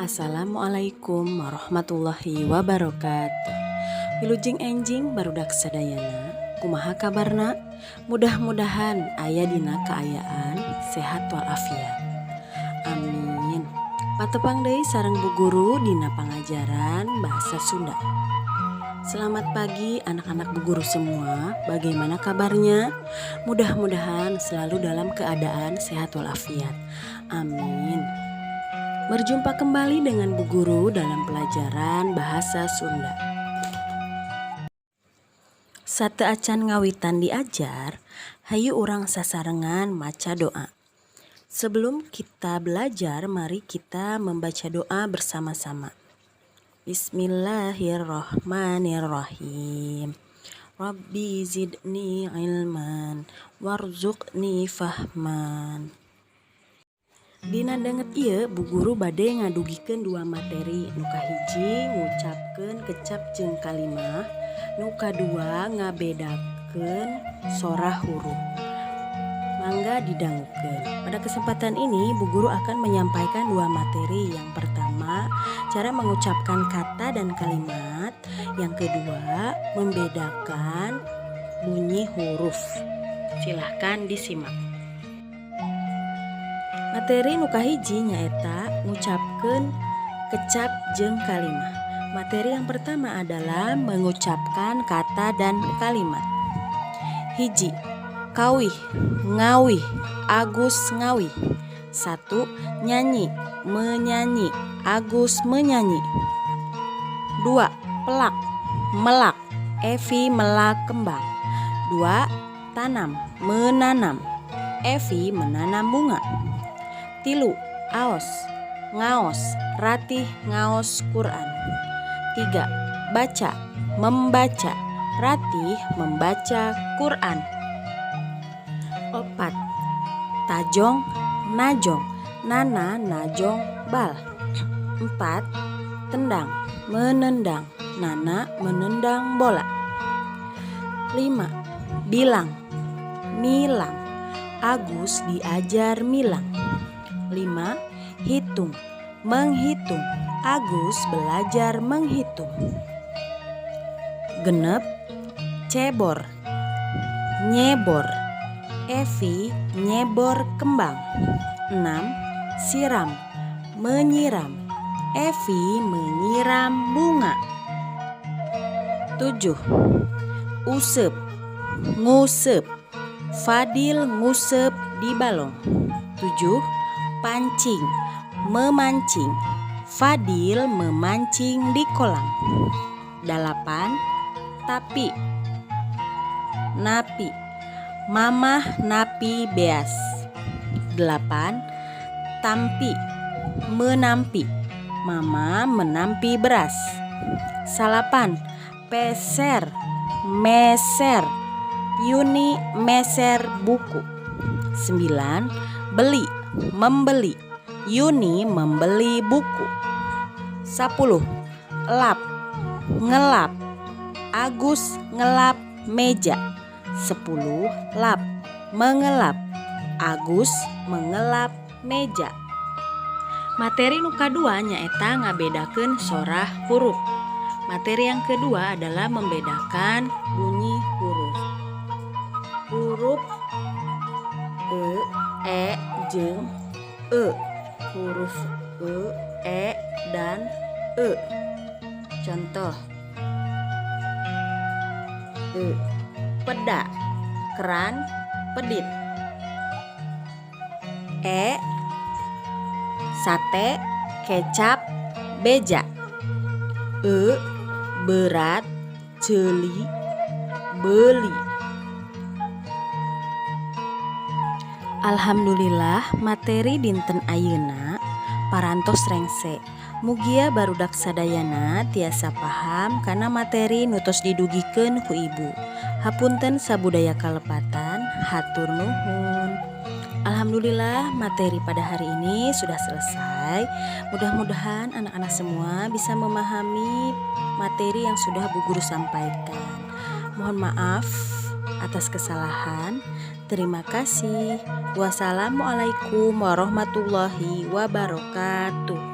Assalamualaikum warahmatullahi wabarakatuh. Wilujeng enjing, barudak sadayana. Kumaha kabarna? Mudah-mudahan aya dina kaayaan sehat walafiat. Amin. Patepang deui sareng Bu Guru dina pangajaran bahasa Sunda. Selamat pagi, anak-anak Bu Guru semua. Bagaimana kabarnya? Mudah-mudahan selalu dalam keadaan sehat walafiat. Amin. Berjumpa kembali dengan Bu Guru dalam pelajaran bahasa Sunda. Sateuacan ngawitan diajar, hayu urang sasarengan maca doa. Sebelum kita belajar, mari kita membaca doa bersama-sama. Bismillahirrahmanirrahim. Rabbi zidni ilman warzuqni fahman. Dina danget ieu, Bu Guru bade ngadugikeun dua materi. Nu kahiji, ngucapkeun kecap jeung kalimah, nu kadua, ngabedakeun sora huruf. Mangga didangukeun. Pada kesempatan ini, Bu Guru akan menyampaikan dua materi. Yang pertama, cara mengucapkan kata dan kalimat. Yang kedua, membedakan bunyi huruf. Silahkan disimak. Materi nu kahiji nyaeta ngucapkeun kecap jeung kalimah. Materi yang pertama adalah mengucapkan kata dan kalimat. Hiji, kawih, ngawih, Agus ngawih. Satu, nyanyi, menyanyi, Agus menyanyi. Dua, pelak, melak, Evi melak kembang. Dua, tanam, menanam, Evi menanam bunga. Tilu, aos, ngaos, Ratih ngaos Quran. 3. Baca, membaca, Ratih membaca Quran. 4. Tajong, najong, Nana najong bal. 4. Tendang, menendang, Nana menendang bola. 5. Bilang, milang, Agus diajar milang. 5. Hitung, menghitung, Agus belajar menghitung. 6. Cebor, nyebor, Evi nyebor kembang. 6. Siram, menyiram, Evi menyiram bunga. 7. Useup, nguseup, Fadil nguseup di balong. 7. Pancing, memancing, Fadil memancing di kolam. 8. Tapi, napi, Mamah napi beas. 8. Tampi, menampi, Mama menampi beras. 9. Peser, meser, Yuni meser buku. 9. Beli, membeli, Yuni membeli buku. 10. Lap, ngelap, Agus ngelap meja. 10. Lap, mengelap, Agus mengelap meja. Materi nu kadua nyaeta ngabedakeun sora huruf. Materi yang kedua adalah membedakan bunyi huruf. Huruf E, E, jeung E. Huruf E, E, dan E. Contoh. E. Peda, keran, pedit. E. Sate, kecap, beja. E. Berat, ceuli, beuli. Alhamdulillah, materi dinten ayeuna parantos rengse. Mugia barudak sadayana tiasa paham kana materi nu tos didugikeun ku Ibu. Hapunten sabudaya kalepatan, hatur nuhun. Alhamdulillah, materi pada hari ini sudah selesai. Mudah-mudahan anak-anak semua bisa memahami materi yang sudah Bu Guru sampaikan. Mohon maaf atas kesalahan. Terima kasih. Wassalamualaikum warahmatullahi wabarakatuh.